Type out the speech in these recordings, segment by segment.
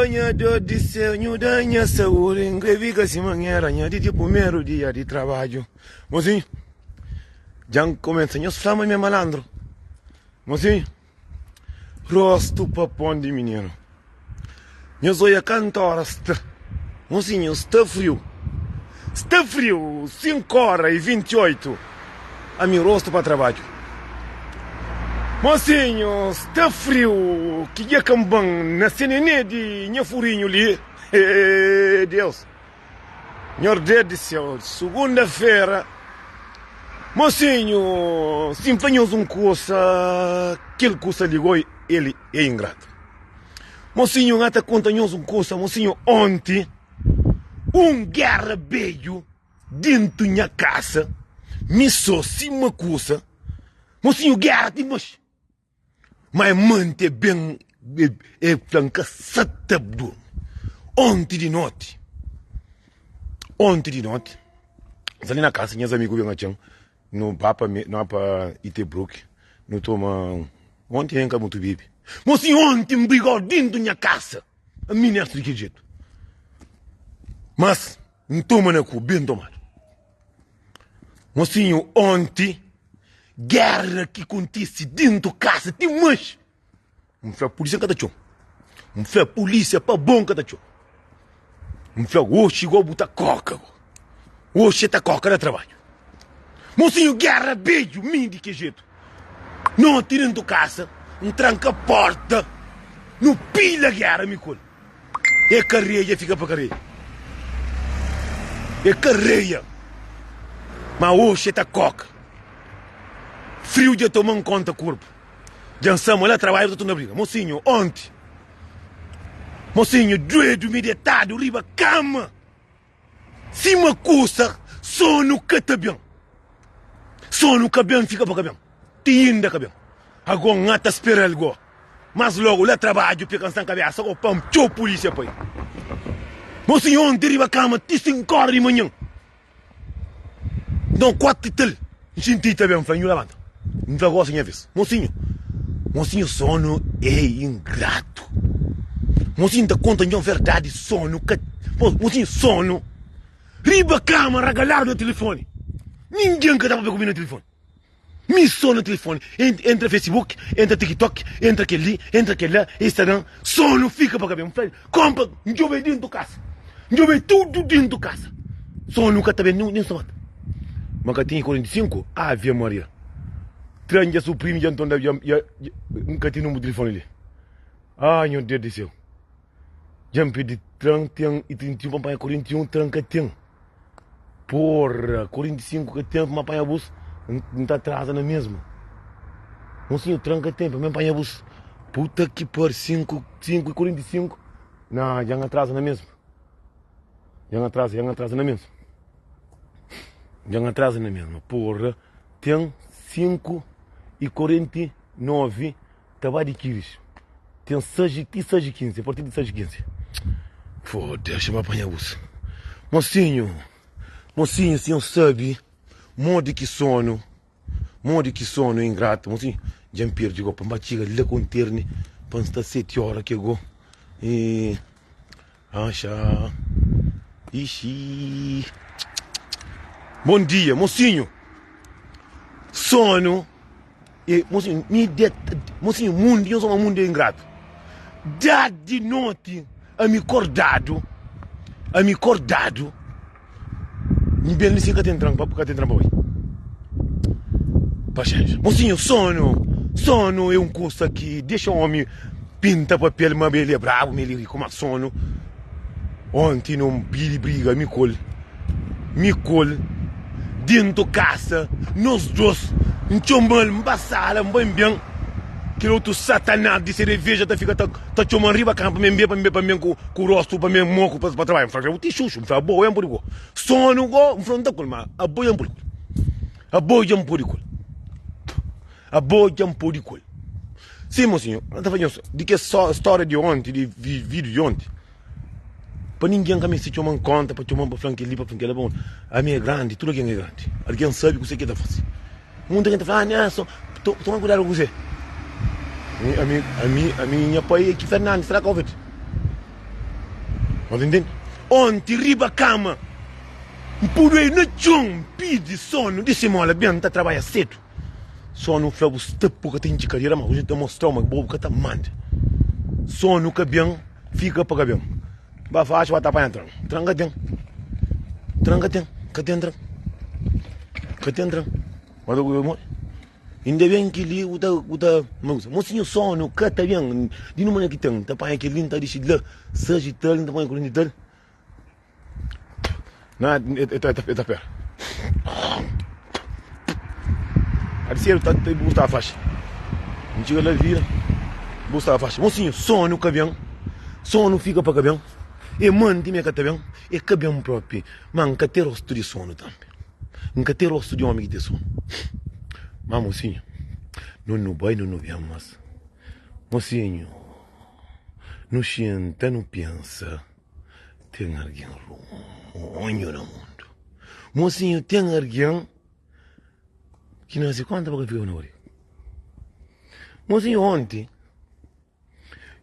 Nha Deus di séu, nhu da nha saúdi N kre fika sima N éra nha di primeru dia di trabadju Mosinhu, dja N kumesa Nhos fla ma mi é malandru Mosinhu, rostu pa pon di mininu Nhos odja kantu óra sta Mosinhu, sta friu Sta friu, 5 óra i 28 Ami rostu pa trabadju Mosinhu, sta friu Ki dja kanba-m na senene di nha furinhu li Hee Deus Nhordés di séu Sugunda-fera Mosinhu, si N fla nhos un kusa Kel kusa li goi el é ingratu Mosinhu, N ata konta nhos un kusa Mosinhu, onti Un géra bedju Dentu nha kasa Mi so sima kusa Mosinhu géra ti manxe Ma e mante ben E fla N ka sa ta durmi Onti di noti Onti di noti N sta li na kasa Nhas amigu ben atxa-m Nu ba pa nu ba pa Itebruk Nu toma Onti N ka mutu bebe Mosinhu onti N briga-u dentu nha kasa Ami nestu di kel jetu Mas N toma na ku ben tomadu. Mosinhu, onti gerra ki kontise dentu kasa ti manxe. N fla pulisia N ka ta txoma. N fla pulisia pa bo N ka ta txoma. N fla oxi go bu ta koka go. Oxi e ta koka na trabadju. Mosinhu, gerra bedju mi di ki jetu. Noti dentu kasa N tranka porta nu pila gerra mi ku el. E ka reia fika pa ka reia E ka reia Ma oxi e ta koka Friu dja toma-m konta korpu Dja N sa ma la trabadju ta torna briga Mosinhu onti Mosinhu duedu mi detadu riba kama Sima kusa sonu ka ta ben Sonu ka ben fika pa ka ben Ti inda ka ben Ago N ata spera-l go Mas logu la trabadju peka N sta N kabesa go pa N txeu pulisia pai Mosinhu onti riba kama ti 5 ora di manhan Nton 4 i tal N xinti ta ben N fla nhu labanta N fla gosi nha ves Mosinhu Mosinhu sonu é ingratu Mosinhu ta konta nho verdadi sonu ka Mosinhu sonu Riba kama ragaladu na tilifoni Ningen ka ta papia ku mi na tilifoni Mi so na tilifoni Entra facebook Entra tiktok Entra kel-li Entra kel-la Instagram Sonu fika pa kabesa N fla Konpa N djobe dentu kasa N djobe tudu dentu kasa Sonu ka ta ben nen somata Ma ka tinha 45 Ave Maria Tran dja suprimi dja nton dja N ka ten nunbru tilifoni li Ah nho Deus di seu Dja N pidi tran ten i 31 pa N panha 41 tran ka ten Porra 45 ka ten pa N panha bus N ta atraza na mesma Mosinhu tran ka ten pa N panha bus Puta ki pari 5 5 i 45 Nah dja N atraza na mesma Dja N atraza dja N atraza na mesma Dja N atraza na mesma Porra ten 5 i 49 ta ba di kiris Ten 6 ti 6 i 15 a partir di 6 i 15 Foda-se ma panha bus Mosinhu Mosinhu si nhos sabe modi ki sonu Modi ki sonu ingratu Mosinhu dja N perdi go pa N ba txiga la ku N terni pa N sta 7 ora ke go E Axa Ixi Bon dia mosinhu Sonu E mosinhu mi deta Mosinhu mundu nhos ama mundu é ingratu Da di noti ami kordadu Ami kordadu N ben li sin ka ten tran ka ten tran pa bai Paxénxa Mosinhu sonu Sonu é un kusa ki dexa omi pinta papel ma el é brabu ma el é riku ma sonu Onti nu pidi briga mi ku el Mi ku el dentu kasa nos dos N txoma-l N ba sala N bai N ben Kel otu satanás di sereveja ta fika ta ta txoma-m riba kama pa mi ben pa mi ben pa mi ben ku ku rostu pa mi ben moku pa trabadja N fla bu ti xuxu N fla abo dja N pudi ku Sonu go N fla N ta ku el ma abo dja N pudi ku el Abo dja N pudi ku el Abo dja N pudi ku el Sim mosinhu N ta fla nhos di kes stória di onti di vídiu di onti Pa ningen ka meste txoma-m kónta pa txoma-m pa fla-m kel-li, pa fla-m kel-la. Pamodi ami é grandi, tudu algen é grandi. Algen sabe kuzê ki el ta faze. Munti algen ta fla, Ah, Nelson, toma kuidadu ku kuzê. Ami, ami, ami, ami, nha pai é ki Fernandes, será Cabo Verde? Nhos intende? Onti riba kama N pudu ei na txon N pidi sonu di simola Ben N ta trabadja sedu Sonu fla bu sta bu ka ta intxi kadera Ma oji N ta mostrau ma bo bu ka ta manda Sonu ka ben fika pa ka ben Ba faxi ba ta panha tran Tran ka ten Tran ka ten Ka ten tran Ka ten tran Ba ta kume modi Inda ben ki li bu ta bu ta Mosinhu sonu ka ta ben Di nu manera ki ten Ta panha kel li N ta dixi di la Sagital N ta panha korenti tal Na e ta e ta pera Adi sedu ta ta bu sta faxi N txiga la vira bu sta faxi Mosinhu sonu ka ben Sonu fika pa ka ben E manti ma e ka ta ben E ka ben propi Ma N ka ten rostu di sonu tambi N ka ten rostu di omi ki ten sonu Ma mosinhu No nu bai no nu ben mas Mosinhu Nu xinta nu pensa Ten algen runhu na mundu. Mosinhu ten algen ki nase konta pa ka fika na bariga. Mosinhu onti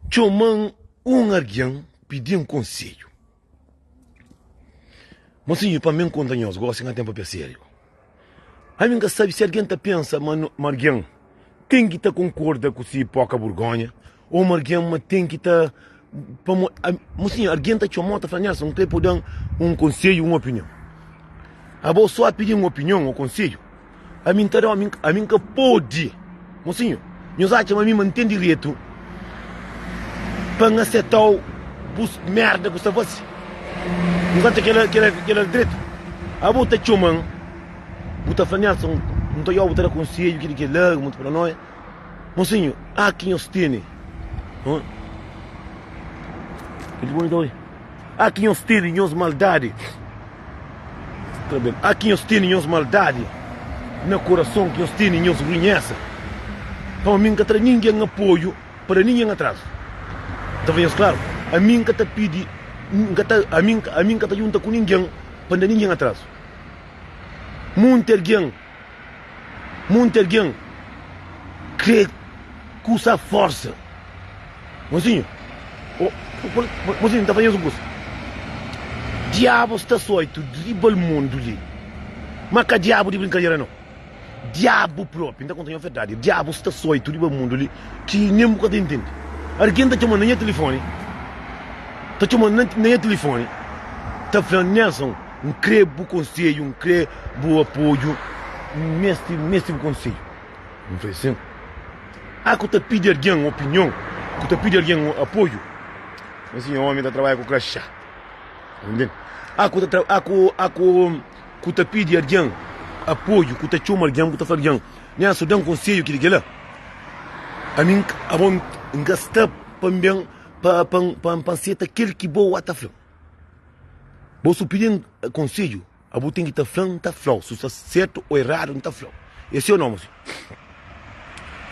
txoma-m un algen pidi-m konsedju. Mosinhu pa mi N konta nhos gosi N ka ten papia sériu. Ami N ka sabe si algen ta pensa ma ma algen ten ki ta konkorda ku si poka burgonha ô ma algen ma ten ki ta pamo mosinhu algen ta txoma-u ta fla Nelson N kre pa bu da-m un konsedju un opinion. Abo sô a pidi-m opinion ô konsedju Ami N ta da-u, ami ami N ka pode. Mosinhu, nhos atxa ma mi ma N ten direitu pa N aseta-u bus merda ku sta fase? Nhos atxa kel-la kel-la kel-la dretu? Abo ta txoma-m, bu ta fla, Nelson, N ta odja-u bu ta da konsedju, kel-li kel-la, bu ta fla no. Mosinhu, a ki nhos tene? A ki nhos tene nhos maldadi? A ki nhos tene nhos maldadi na kurason, ki nhos tene nhos runhesa. Pamodi mi N ka ta da ningen apoiu pa da ningen atrazu. N ta fla nhos klaru, ami N ka ta pidi, N ka ta, ami, ami N ka ta djunta ku ningen pa N da ningen atrazu. Munti algen. Monti algen krê kusa forsa. Mozinhu, mozinhu, N ta fla nhos un kusa. Diabu sta soitu riba-l mundu li. Má ka diabu di brinkadera nau. Diabu propi, N ta konta nhos verdadi, diabu sta soitu riba mundu li ki nen bu ka ta intende. Algen ta txoma-m na nha tilifoni, ta txoma-m na nha tilifoni, ta fla-m, Nelson, N krê bu konsedju, N krê bu apoiu, N meste, N meste bu konsedju. N fla sin. A ku ta pidi algen opinion, ku ta pidi algen apoiu. N sin, omi ta trabadja ku kraxá. Ntende? A ku ta, a ku, a ku, ku ta pidi algen apoiu, ku ta txoma algen, ku ta fla algen, Nelson, da-m konsedju kili kila. Ami, abo, N ka sta pa N ben, pa, pa, pa, pa N seta kel ki bo ta fla. Bo su pidi-m konsedju, abo ten ki ta fla-m, N ta fla-u su sta sertu o eradu, N ta fla-u. É si o nau, mosinhu?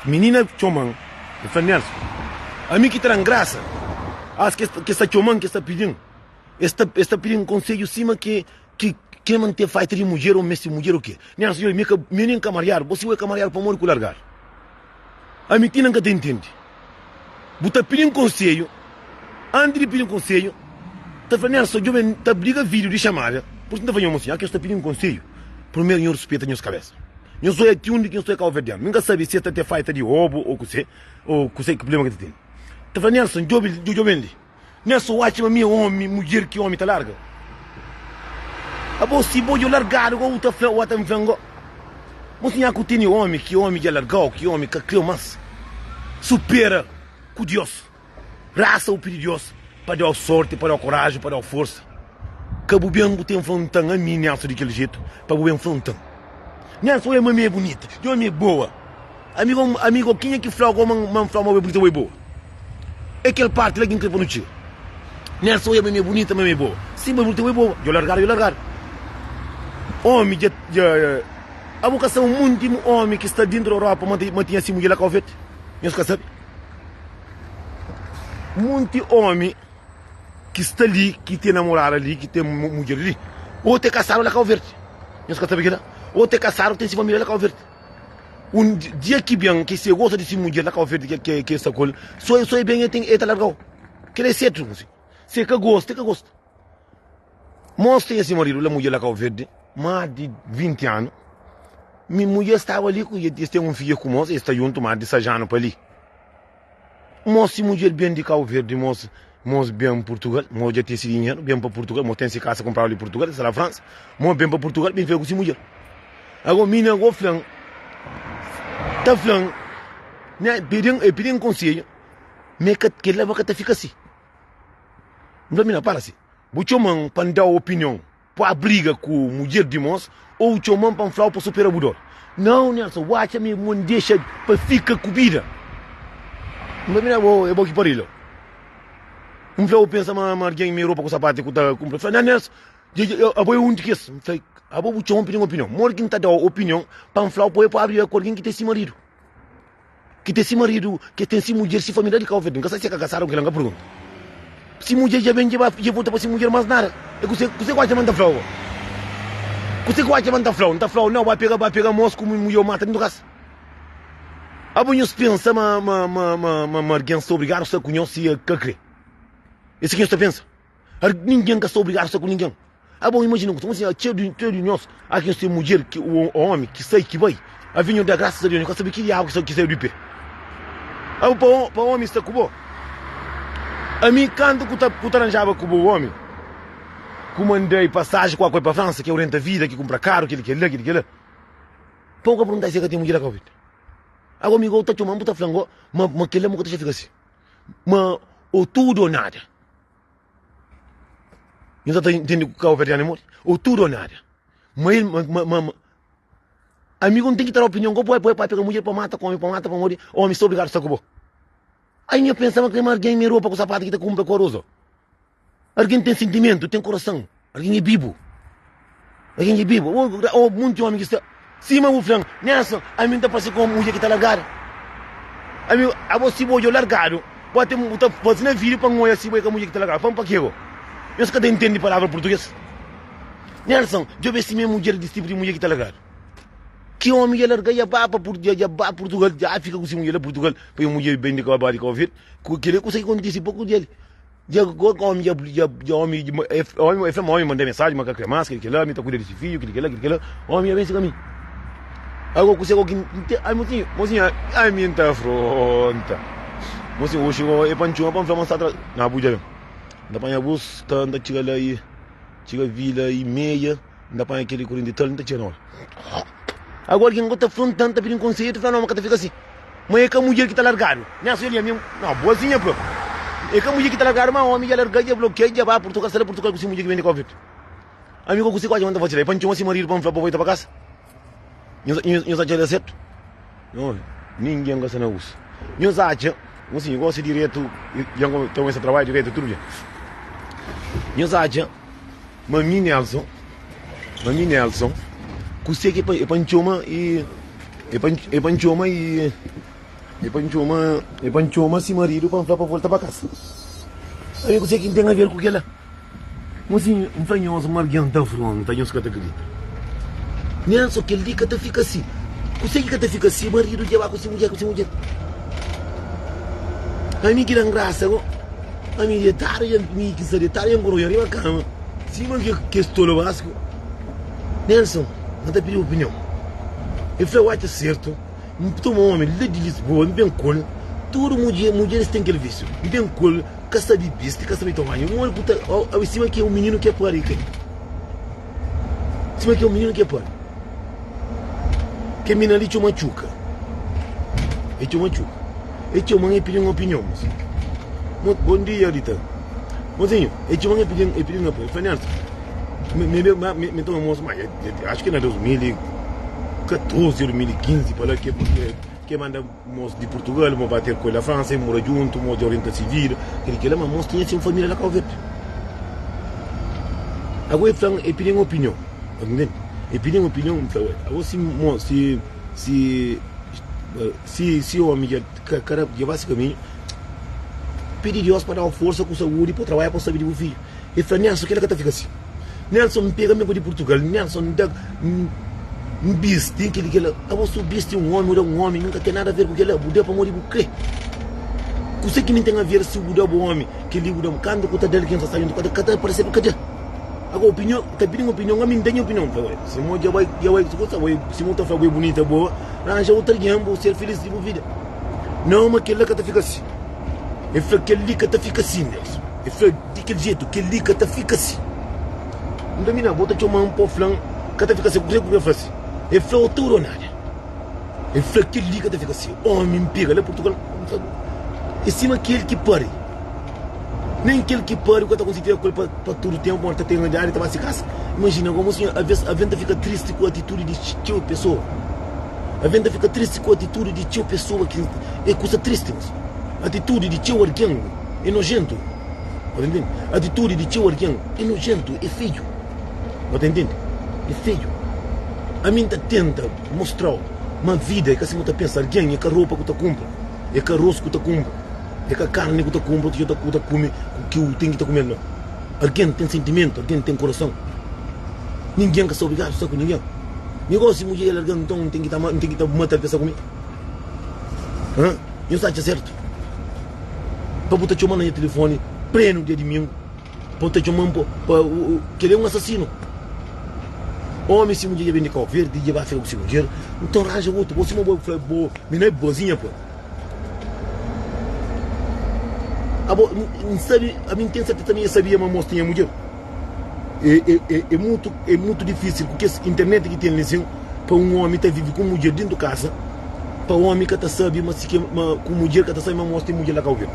Minina txoma-m, el fla, Nelson, ami ki ta da-m grasa, as ki es ta txoma-m, ki es ta pidi-m, es ta es ta pidi-m konsedju sima ki ki ki ma N ten faita di mudjer o N meste mudjer o ke. Nelson, djobe, mi ka mi nen ka mariadu, bo si bo é ka mariadu pamodi ku largadu? Ami ti na N ka ta intende. Bu ta pidi-m konsedju, antis di pidi-m konsedju, ta fla, Nelson, djobe, N ta liga vídiu di xamada, pur isu N ta fla nho, Mosinhu, aki nhos ta pidi-m konsedju, primeru nho ruspeta nhos kabésa. Nhos oia ti undi ki nhos sta kauverdianu. Mi N ka sabe si es ta ten faita di obu ô kuzê, ô kuzê ki prubléma ki ta tene. Ta fla, Nelson, djobe, djobe-m li. Nelson, bu atxa ma mi é omi, mudjer ki omi ta larga? Abo, si bo dja largadu, go bu ta fla, bu ta fla-m go. Mosinhu, aku tene omi ki omi dja larga-u, ki omi ka krê-u más. Supera ku Dios. Rasa bu pidi Dios pa da-u sorti, pa da-u koraji, pa da-u forsa. Ka bu ben bu ta infronta-m ami, Nelson, di kel jetu, pa bu ben fronta-m. Nelson, oja ma mi é bunita, dja mi é boa. Ami go, ami go, kenha ki fla-u go ma N fla-u ma bo é bunita, bo é boa? É kel parti la ki N kre pa nu txiga. Nelson, oja ma mi é bunita, ma mi é boa. Sin, bo é bunita, bo é boa. Dja largadu, dja largadu. Omi dja, dja, abo ka sabe munti omi ki sta dentru Europa ma ma tinha si mudjer la Kau Verde? Nhos ka sabe? Munti omi ki sta li, ki ten namorada li, ki ten mudjer li, otu é kasadu la Kau Verde. Nhos ka sabe kila? Otu é kasadu, ten si familia la Kau Verde. Un dia ki ben, ki si e gosta di si mudjer la Kau Verde ke ke sta ku el, so so e ben e ten e ta largau. Kila é sertu. Si e ka gosta, e ka gosta. Mos tinha si maridu la mudjer la Kau Verdi, más di 20 anu. Mi mudjer staba li ku es ten un fidja ku mos, es sta djuntu más di 6 anu pa li. Mos si mudjer ben di Kau Verdi, mos mos ben Purtugal, mos dja ten si dinheru, ben pa Purtugal, mos ten si kasa kunpradu li Purtugal, sta la Fransa, mos ben pa Purtugal, ben fika ku si mudjer. Ago mina go fla-m, ta fla-m, nha, pidi-m, e pidi-m konsedju, ma e ka, kel-la ba ka ta fika si. N fla, Mina, para si. Bu txoma-m pa N da-u opinion pa briga ku mudjer di mos ô bu txoma-m pa N fla-u pa supera bu dor? Nau, Nelson, bu atxa ma N dexa pa fika ku bida? N fla, Mina, bo é bo ki pari-l. N fla, Bu pensa ma algen mi ropa ku sapatu ku ta kunpra? El fla, Nau, Nelson, abo é un di kes. N fla, Abo bu txoma-m pa pidi-m opinion. Modi ki N ta da-u opinion pa N fla-u pa bo pa briga ku algen ki ten si maridu? Ki ten si maridu, ki ten si mudjer, si família di Kau Verdi. N ka sa si e ka kasadu, kila N ka pergunta. Si mudjer dja ben, dja ba, dja volta pa si mudjer, mas nada. E kuse, kuse ku atxa ma N ta fla-u bo? Kuse ku atxa ma N ta fla-u? N ta fla-u, nau, ba pega, ba pega mos ku mudjer mata dintu kasa. Abo nhos pensa ma, ma, ma, ma, ma, ma argen sta obrigadu sta ku nhos si e ka kre? E si ki nhos ta pensa? Ar, ningen ka sta obrigadu sta ku ningen. Abo imajina un kusa, un txeu di txeu di nhos aki nhos ten mudjer ki o omi ki sai ki bai, avi nho da grasas a Deus, nho ka sabe ki diabu ki ki sai di pe. Abo pa pa omi sta ku bo. Ami kantu ku ta ku ta ranjaba ku bo omi, ku mandai pasaji ku akoi pa Fransa, ki orienta vida, ki kumpra karu, kili kila, kili kila. Pa bu ka pergunta si e ka ten mudjer la ka obi. Ago mi go ta txoman bu ta flan go ma ma kila mu ka ta xa fika si. Ma o tudu o nada. Nhos ta intende ku kabuverdianu é modi? Ou tudu ou nada. Ma el, ma, ma, ma, ma amigu n ten ki ta da opinion ko bo é bo é papia ku mudjer pa mata ku omi pa mata pamodi omi sta obrigadu sta ku bo. Ai nha pensa ma ma argen me ropa ku sapatu ki ta kunpra ku aroz. Argen ten sentimentu, ten korason, argen é bibu. Argen é bibu. Ou, ou munti omi ki sta sima bu flan, Nelson, ami n ta parse ku mudjer ki ta largadu. Ami, abo si bo odja largadu. Bo ten bu ta fase na vida pa N oia si bo é ka mudjer ki ta largadu. Fla-m pakê go? Nhos ka ta intende palavra purtugês? Nelson, djobe si mi é mudjer di tipu di mudjer ki ta largadu. Ki omi dja larga dja ba pa dja ba Purtugal, dja fika ku si mudjer la Purtugal, pa e mudjer ben di ba di Kau Verde. Ku kila kusa ki kontisi poku dia li. Dja go omi dja dja dja omi omi e fla ma omi manda mensaji ma ka kre mas, kila kila, mi ta kuida di si fidju, kila kila, kila kila. Omi dja ben si kaminhu. Ago kuse go ki N ten ai mosinhu, mosinhu ami N ta afronta. Mosinhu oxi go e pa N txoma pa N fla ma N sta atrás. Na bu dja ben. N ta panha bus ta N ta txiga la i txiga vila i meia N ta panha keli kurinti tal N ta txiga na ora. Ago algin go ta afronta-m ta pidi-m konsedju ta fla no ma ka ta fika si. Ma e ka mudjer ki ta largadu. Nelson dja li ami no boazinha propi. E ka mudjer ki ta largadu ma omi dja larga dja blokia dja ba Purtugal sta la Purtugal ku si mudjer ki ben di Kau Verdi. Ami ko ku si kuaji ma N ta fasi la e pa N txoma si maridu pa N fla pa volta pa kasa. Nhos atxa da sertu? Nho, ningen ka sta na usa. Nhos atxa, mosinhu, gosi diretu, dja N ta kumesa trabadju diretu tudu dia. Nhos atxa ma mi Nelson, ma mi Nelson, kuse ki e pa N txoma i, e pa, e pa N txoma i, e pa N txoma, e pa N txoma si maridu pa N fla pa volta pa kasa. Ami kuse ki N ten aver ku kila? Mosinhu, N fla nhos ma algen ta afronta, nhos ka ta kridita. Nelson, kel li ka ta fika si. Kuse ki ka ta fika si? Maridu dja ba ku si mudjer, ku si mudjer. Ami ki da-m grasa go. Ami detadu dja, mi ki sta detadu dja N koronha riba kama. Sima ki kes tolu basku. Nelson, N ta pidi opinion. El fla, Wata sertu. N toma omi la di Lisboa, N ben ku el. Tudu mudjer, mudjeris ten kel visiu. N ben ku el. Ka sabi bisti, ka sabi toma banhu. Un omi ku ta obi sima ki é un mininu ki é pari kai. Sima ki é un mininu ki é pari. Kel minina li txoma Txuka. E txoma Txuka. E txoma-m e pidi-m opinion, mosinhu. Mo, bon dia, Rita. Mosinhu, e txoma-m e pidi-m, e pidi-m apoiu. E fla, Nelson, mi, mi, mi, mi toma mosu, ma, acho ki na 2014 ou 2015 pa la ke, ke, ke manda. Mos di Purtugal, mo ba ter ku el la Fransa, e mora djuntu, mos dja orienta si vida, kel kela, ma mos tinha si un familia la Kau Verdi. Ago e fla-m, e pidi-m opinion, bu ntende? E pidi-m opinion, N fla, ue, ago si mo, si, si, si, si omi dja ka, ka dja ba si kaminhu, pidi Dios pa da-u forsa ku saúdi pa bu trabadja pa bu sabi di bu fidju. E fla, Nelson, kela ka ta fika si. Nelson, N pega mi ku di Purtugal. Nelson, N da, N bisti kel kela. Abo su bisti un omi, bu da un omi, nunka ten nada a ver ku kela. Bu da pamodi bu kre. Kuse ki mi ten aver si bu da bu omi kel-li bu da-m? Kantu ku ta da-l ki N ta sta djuntu ku el, ka ta parse-m ka da. Agora opinion, ta pidi-m opinion, ami N da nha opinion. N fla, Oi, si mo dja bai, dja bai, si bu oi, si mo ta fla bo é bunita, bo ranja otu algen, bo ser filis di bu vida. Nau, ma kel-la ka ta fika si. El fla, Kel-li ka ta fika si, Nelson. El fla di kel jetu, Kel-li ka ta fika si. N fla, Mina, bo ta txoma-m pa bu fla-m ka ta fika si. Kuzê ku bu krê fla si? El fla, Ô tudu ô nada. El fla, Kel-li ka ta fika si. Ómi N pega la Purtugal, N fla, É sima kel ki pari. Nen kel ki pari bu ka ta konsigi fika ku el pa tudu ténpu, pamodi ta ten idadi, ta ba se kasa. Imajina gosi, sinhor, alvês algen ta fika tristi ku atitudi di txeu pesoa. Algen ta fika tristi ku atitudi di txeu pesoa ki é kusa tristi. Atitudi di txeu algen é nojentu. Bu ta ntende? Atitudi di txeu algen é nojentu, é feiu. Bu ta ntende? É feiu. Ami N ta tenta mostra-u ma vida é ka sima bu ta pensa. Algen é ka ropa ku ta kunpra, é ka arôs ku ta kunpra. É ka karni ku ta kunpra ki ku ta kume ki u ten ki ta kumel no. Algen ten sentimentu, algen ten kurason. Ningen ka sta obrigadu sta ku ningen. Mi gosi mudjer el algen nton N ten ki ta N ten ki ta matal pa sta ku mi? Hã? Nhos ta atxa sertu? Pa bu ta txoma na nha tilifoni plenu dia dimingu Pa bu ta txoma-m pa pa kel-li é un asasinu. Ómi si mudjer dja ben di Kau Verdi dja ba fika ku si mudjer, nton ranja otu. Bo sima bo fla bo mi na é boazinha pa. Abo N sabe, ami N ten serteza mi e sabia ma mos tinha mudjer. É é é é mutu é mutu difísil ku kes internet ki ten li sin pa un ómi ta vive ku un mudjer dintu kasa. Pa omi ka ta sabi ma si ke ma ku mudjer ka ta sabi ma mos ten mudjer la Kau Verdi.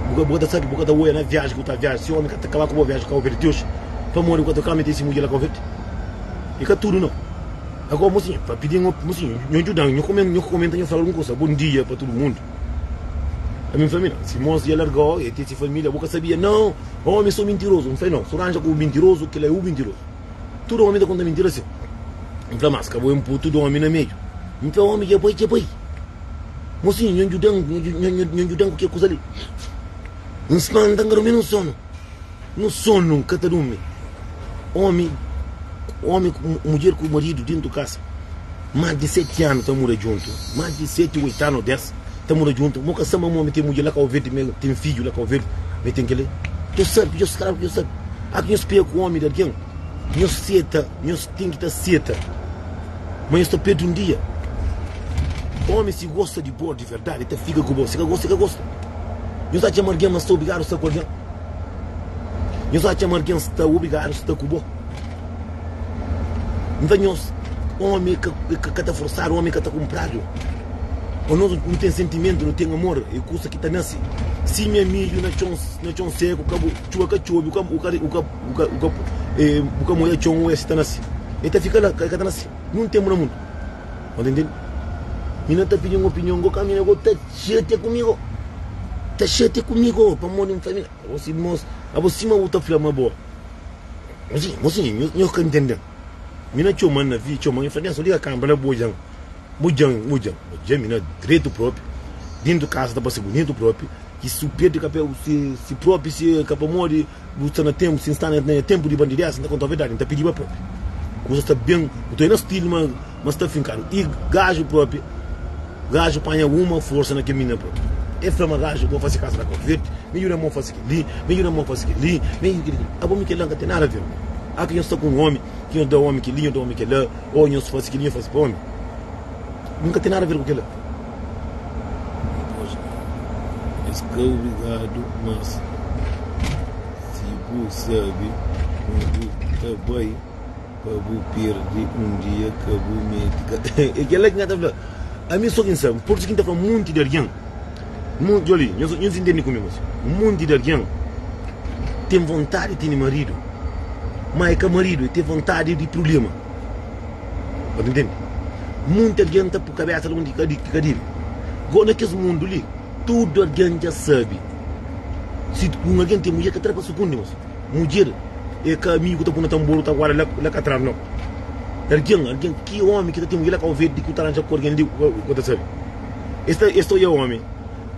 Bu ka bu ka ta sabi, bu ka ta oia na viaji ku ta viaja si omi ka ta kaba ku bo viaji Kau Verdi ti oji pamodi bu ka ta kama ten si mudjer la Kau Verdi. I ka tudu nau. Agora mosinhu pa pidi nho mosinhu nho djudan nho komen nho komenta nho fala algun kusa bon dia pa tudu mundu. Ami n fla mi na si mos dja largau e ten si familia bu ka sabia nau omi so mintirozu. N fla nau su ranja ku mintirozu kila e u mintirozu. Tudu omi ta konta mintira si. N fla, Mas ka bo inpui tudu omi na meiu. N fla, Omi dja bai, dja bai. Mosinhu, nho djuda-m, nho djuda-m ku kel kuza li. N spanta, N ka durmi nun sonu. Nun sonu N ka ta durmi. Omi, omi, mudjer ku maridu dentu kasa, mas di seti anu ta mura djuntu, mas di seti, oitu anu, des ta mura djuntu. Mo ka sa ma omi ten mudjer la Kau Verdi, ma el ten fidju la Kau Verdi, ma el ten kel-li. Nhos sabe, nhos klaru ki nhos sabe. A ki nhos pega ku omi di algen, nhos seta. Nhos ten ki ta seta ma nhos ta perde un dia. Omi si gosta di bo di verdadi ta fika ku bo, si ka gosta i ka gosta. Nhos atxa ma algen ma sta obrigadu sta ku algen? Nhos atxa ma algen sta obrigadu sta ku bo? Nta nhos omi ka, ka ta forsadu, omi ka ta kunpradu. Ô nos nu ten sentimentu, nu ten amor, é kusa ki ta nase. Simia midju na txon, na txon seku, ka bu txuba ka txobi, u ka, u ka. Bu ka, bu ka, eh, bu ka moia txon o es ta nase. E ta fika la, ka, ka ta nase. Nun tempu na mundu. Bo ta intende? Mi na ta pidi un opinion go, ka mina go ta xatia kumigo. Ta xatia kumigo, pamodi N fla mina, abo si mos, abo sima bu ta fla ma bo. Mosinhu, mosinhu, nho, nho ka ntenden. Mi na txoman na vi, txoman, e fla, Nelson, liga kanbra la bu odjan. Bu djan, bu djan, bu djan mina dretu propi. Dintu kasa ta parse bunitu propi. I su perde kapeu, si, si propi, si ka pamodi. Bu sta na tenpu, si N sta na nha tenpu di bandidesa, N ta kontau verdadi, N ta pidiba propi. Kusa sta ben, bu ta oi na stilu ma ma sta finkadu. I gaju propi, gaju panha uma forsa na kel minina propi. E fla ma gaju, bo fasi kasa na Kau Verdi, mi djuda mo fasi kel-li, mi djuda mo fasi kel-li, mi djuda kel-li. Abo mi kel-la N ka ten nada aver. A ki nhos sta ku un omi, ki nhos da omi kel-li, nhos da omi kel-la, o nhos fasi kel-li, nhos fasi pa omi. Mi N ka ten nada aver ku kel-la. Es ka obrigadu mas si bu sabe ma bu ta bai pa bu perde un dia ka bu mete é kel-la ki N ka ta fla ami so ki N sabe pur isu ki N ta fla monti di algen monti oli nhos intende ku mi mosi monti di algen ten vontadi di tene maridu ma é ka maridu é ten vontadi di prubléma. Bu ta ntende? Munti algen ta pui kabésa la undi ki ka dibi. Go na kes mundu li, tudu algen dja sabe si un algen ten mudjer ka tra pa sukundi. Mos, mudjer é ka amigu ku ta pui na tanboru ta guarda la ka tras, nau. Algen, algen, ki omi ki ta ten mudjer la Kau Verdi ku ta ranja ku algen li ku ta sabe. Es ta, es ta oia omi,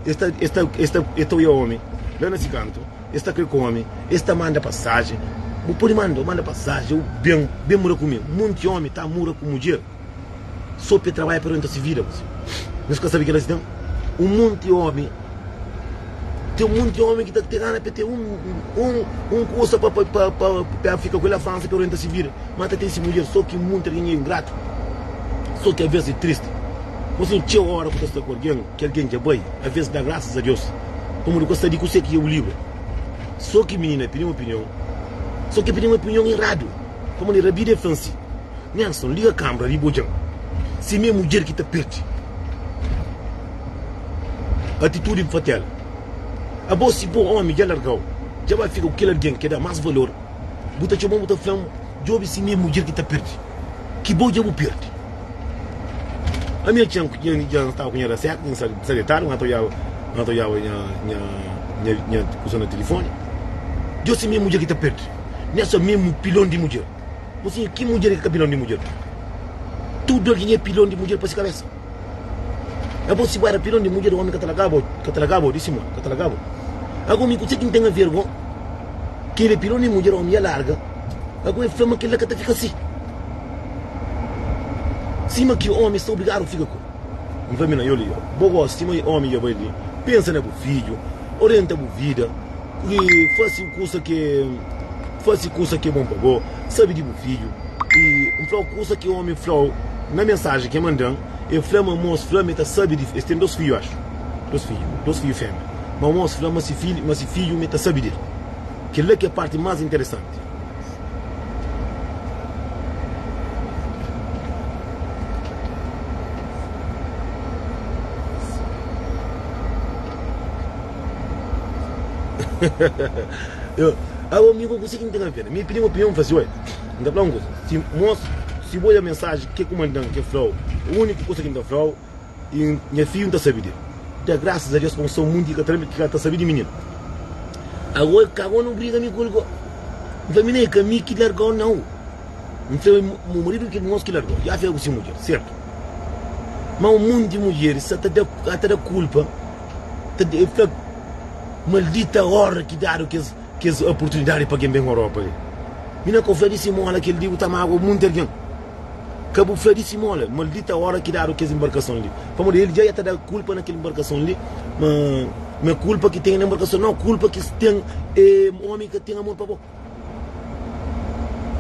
es ta, es ta, es ta, es ta oia omi la na si kantu. Es ta kre kome, es ta manda pasajen. Bu pode manda, manda pasajen, u ben, ben mura ku mi. Munti omi ta mura ku mudjer so pe trabadja pa renta si vida. Nhos ka sabe kila si ten? Un monti omi, ten un monti omi ki ta ten gana pa ten un un un kusa pa pa pa pa fika ku el na Fransa pa orienta si vida, ma ta ten si mudjer. So ki monti algen é ingratu, so ki aves é tristi. Mosinhu, txeu ora ku ta sta ku algen, ki algen dja bai, aves da grasas a Deus, pamodi ku sta di kuse ki é bu libra. So ki minina pidi un opinion, so ki pidi un opinion eradu, pamodi rabida é fla-m si. Nelson, liga kambra li bo djan si mi é mudjer ki ta perde atitudi fatela. Abo si bo omi dja largau, dja ba fika ku kel algen ke da mas valor, bu ta txoman bu ta flan djobe si mi é mudjer ki ta perde, ki bo dja bu perde. Ami atxan ku dja N staba ku nha raseka, N sta detadu, N ta odjaba N ta odjaba nha nha nha kusa na tilifoni, djo si mi é mudjer ki ta perde. Nelson, mi é pilon di mudjer. Mosinhu, ki mudjer ki ka pilon di mudjer? Tudu algen é pilon di mudjer pa si kabesa. Abo si bu era pilon di mudjer, omi ka ta largaba, ka ta largaba, di si mon, ka ta largaba. Ago mi kuse ki N ten a ver go? Kel é pilon di mudjer, omi ya larga. Ago e fla ma kel la ka ta fika si. Sima ki omi sta obrigadu fika ku. N fla mi na, yo li, bo gosi sima omi dja bai li, pensa na bu fidju, orienta bu vida. I fase kusa ki fase kusa ki é bon pa bo, sabe di bu fidju. I N fla-u kusa ki omi fla-u na mensajen ki e manda-m, e fla ma mos fla ma e ta sabe di, es ten dos fidju axu, dos fidju, dos fidju femia, ma mos fla ma si fidju, ma si fidju ma e ta sabe di el. Kel-la ki é parti más interesanti. Ago mi ku kuse ki N ten aver? Mi pidi-m opinion, N fla si, Oi, N ta fla un kusa, si mos, si bo odja mensaji ke ku mandan ke fla-u, uniku kusa ki N ta fla-u, i nha fidju N ta sabe di el. Da grasas a Deus pa un sta un munti ki ka ta ka ta sabe di mininu. Ago el kago no briga mi ku el go. N fla, Mininu, é ka mi ki larga-u nau. N fla, Mo maridu di kel mos ki larga-u, ja fika ku si mudjer, sertu? Ma un munti mudjeris sa ta da, ta da kulpa, ta fla, Maldita ora ki dadu kes kes oportunidadi pa gen ben Europa li. Mi na ka fla di simola kel di bu ta magua munti algen. Ka bu fla di simola, maldita ora ki dadu kes embarkason li. Pamodi el dja ya ta da kulpa na kel embarkason li, ma ma kulpa ki ten na embarkason nau, kulpa ki ten e omi ka ten amor pa bo.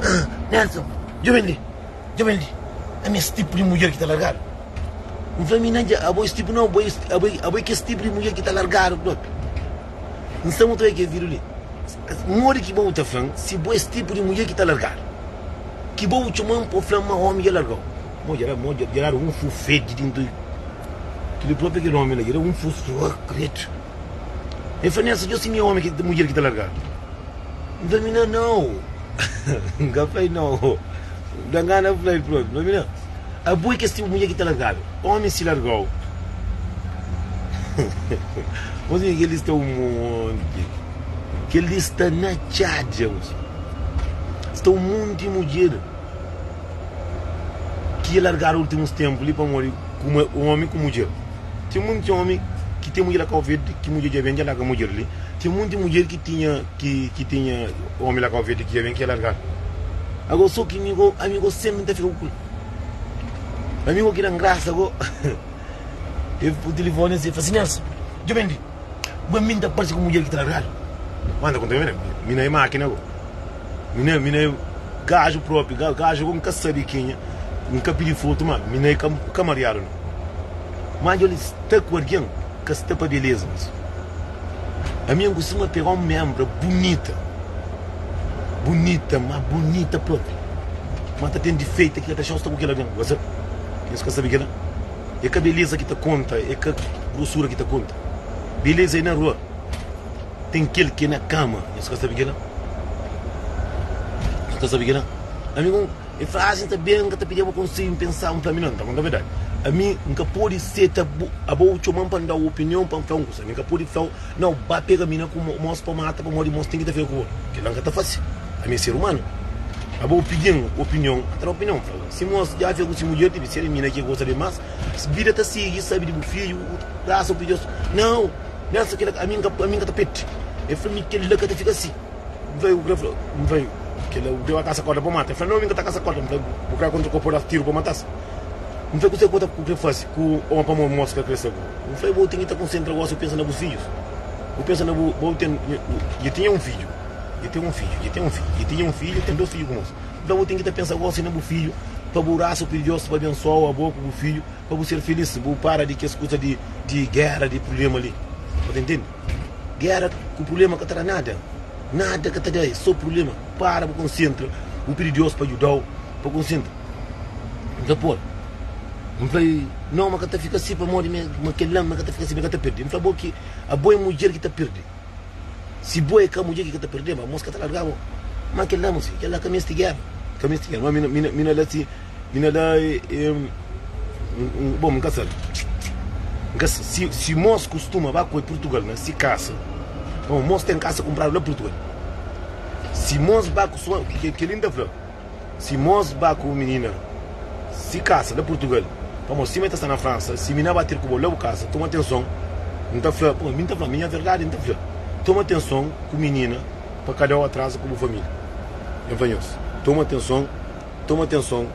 Ah, Nelson, djoben li, djoben li. Ami es tipu di mudjer ki ta largadu. N fla, mi na dja, abo es tipu nau, abo es, abo, abo é kes tipu di mudjer ki ta largadu propi. N sta mutu kel vídiu li. Modi ki bo ta fla-m si bo es tipu di mudjer ki ta largadu? Ki bo txoma-m pa fla-m ma omi dja largau? Mo dja, mo dja dadu un fufedi dintu kili propi kel omi la, dja da un fusu, ah, kredu. El fla, Nelson, dja si mi é omi ki, mudjer ki ta largadu. N fla, mina nau. N ka fla-l nau. N da ngana fla-l propi. N fla, mina, abo é kes tipu mudjer ki ta largadu. Omi si larga-u. Mozinho, kel-li sta un monti. Kel-li sta na txadja, mozinho. Sta un monti mudjer ki dja largadu últimus ténpu li pamodi kuma omi ku mudjer. Ten munti omi ki ten mudjer la Kau Verdi ki mudjer dja ben dja larga mudjer li. Ten munti mudjer ki tinha ki ki tinha omi la Kau Verdi ki dja ben ki dja largadu. Ago so ki mi go ami go senpri N ta fika ku kul. Ami go ki dan grasa go e pu tilifoni si e fla si Nelson dja ben li ba mi N ta parsi ku mudjer ki ta largadu. Ma N ta konta mi mi na e makina go. Mi na mi na e gaju propi gaju go N ka sabi kenha N ka pidi fotu ma mi na e ka ka mariadu no. Má dja li sta ku algen ka sta pa beleza mas ami N kustuma pega un menbra bunita bunita má bunita propi má ta ten difeita ki ka ta dexa-u sta ku kel algen bu ka sabe nhos ka sabe kel-la é ka beleza ki ta konta é ka grosura ki ta konta beleza é na rua ten kel ki é na kama nhos ka sabe kel-la nhos ka sabe kel-la ami E fla, Asi N ta ben, N ka ta pidi abo konsedju, N pensa, N fla, Mi nau, N ta konta verdadi. Ami N ka pode seta bu, abo txoma-m pa N da-u opinion, pa N fla un kusa. Ami N ka pode fla-u, Nau, ba pega mina ku mos pa mata, pamodi mos ten ki ta fika ku bo. Kel-la N ka ta fase. Ami é ser umanu. Abo pidi-m opinion, N ta da opinion. N fla-u, Si mos dja fika ku si mudjer, debe ser mina ki e gosta di mas. Vida ta sigi, sabe di bu fidju, grasa bu pidi Deus. Nau, Nelson, kel-la, ami N ka, ami N ka ta pete. E fla mi, kel-la ka ta fika si. N fla, bu kre fla, N fla, kel-la bu kre ba kasa korda pa mata? El fla, no, mi ka ta kasa korda. N fla, bu kre kontra korpu da tiru pa matas? N fla, Kuzê ku bo ta krê fase ku ómi pamodi mos ka krê sta ku bo? N fla, Bo ten ki ta konsentra gósi, bu pensa na bus fidjus. Bu pensa na bu. Bo ten. Dja tinha un fidju. Dja ten un fidju. Dja ten un fidju. Dja tinha un fidju. Ten dôs fidju ku mos. N fla, Bo ten ki ta pensa gósi na bu fidju, pa bu rasa, bu pidi Deus pa abensoa-u abo ku bu fidju, pa bu ser filís. Bu para di kes kuza di di géra, di prubléma li. Bu ta intende? Géra ku prubléma ka ta da nada. Nada ka ta da, é sô prubléma. Para, bu konsentra, bu pidi Deus pa djuda-u pa konsentra. N fla, Pô, N fla, no, ma ka ta fika si pamodi mi, ma kel-la, ma ka ta fika si, mi ka ta perde. N fla, Bo ki, abo é mudjer ki ta perde. Si bo é ka mudjer ki ka ta perde, ma mos ka ta larga bo. Ma kel-la, mo si, kel-la ka meste géra, ka meste géra. Ma mi, mi, mi na la si, mi na la e, e, bon, N ka sabe. N ka, si, si mos kustuma ba koi Purtugal na si kasa, pamodi mos ten kasa kunpradu la Purtugal. Si mos ba kustuma, kel-li N ta fla. Si mos ba ku minina si kasa la Portugal pamo sima e ta sta na França si mina ba ter ku bo la bu kasa toma atenson N ta fla pamo mi N ta fla mi nha verdadi N ta fla toma atenson ku minina pa ka dau atrazu ku bu familia N fla nhos toma atenson toma atenson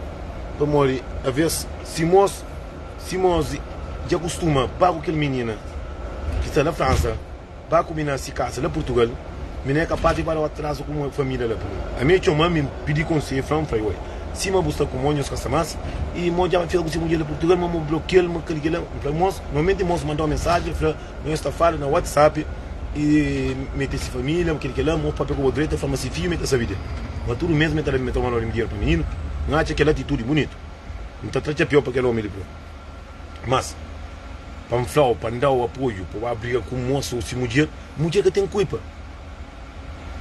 pamodi aves si mos si mos dja kustuma ba ku kel minina ki sta la França. Ba ku mi na si kasa la Purtugal, mi na é kapaz di ba da atrazu ku mo familia la Purtugal. Ami e txoma mi pidi konselhu, e fla-m, fla, Oi, sima bu sta ku mo, nhos ka sta mas, i mo dja ba fika ku si mudjer la Purtugal, ma mo blokia-l, ma kel kila. N fla, Mos, normalmenti mos manda-u mensaji, e fla ma nhos ta fala na WhatsApp, i mi ten si familia, ma kel kila, mo papia ku bo dretu, e fla ma si fidju mi ta sabi del. Ma tudu mes mi ta da mi ta manda-u dinheru pa mininu. N atxa kel atitudi bunitu. N ta tra txapéu pa kel omi li propi. Mas, pa N fla-u, pa N da-u apoiu pa bu ba briga ku mosu ô si mudjer, mudjer ka ten kulpa.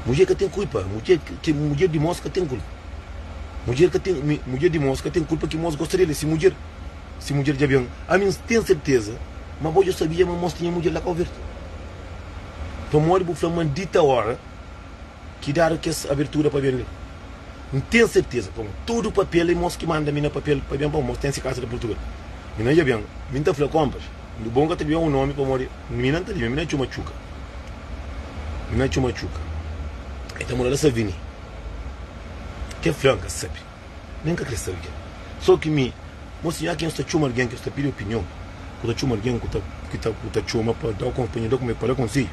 Mudjer ka ten kulpa. Mudjer, ki mudjer di mosu ka ten kulpa. Mudjer ka ten, mudjer di mosu ka ten kulpa ki mosu gosta del, é si mudjer. Si mudjer dja ben, ami N ten serteza ma bo dja sabia ma mosu tinha mudjer la Kau Verdi. Pamodi bu fla ma dita ora. Ki dadu kes abertura pa ben li. N ten serteza pamo tudu papel e mos ki manda mi na papel pa ben pamo mos ten si kasa na Purtugal. Mi na dja ben, mi n ta fla konpas, du bon ka ta dibia un nomi pamodi mi na n ta dibia, mi na txoma Txuka. Mi na txoma Txuka. E ta mora la Savini. Ke fla n ka sabi. Nen ka kre sabi kel. So ki mi, mos sinhor ki nhos ta txoma algen ki nhos ta pidi opinion, ku ta txoma algen ku ta ku ta ku ta txoma pa da pa nhu da pa da konsedju,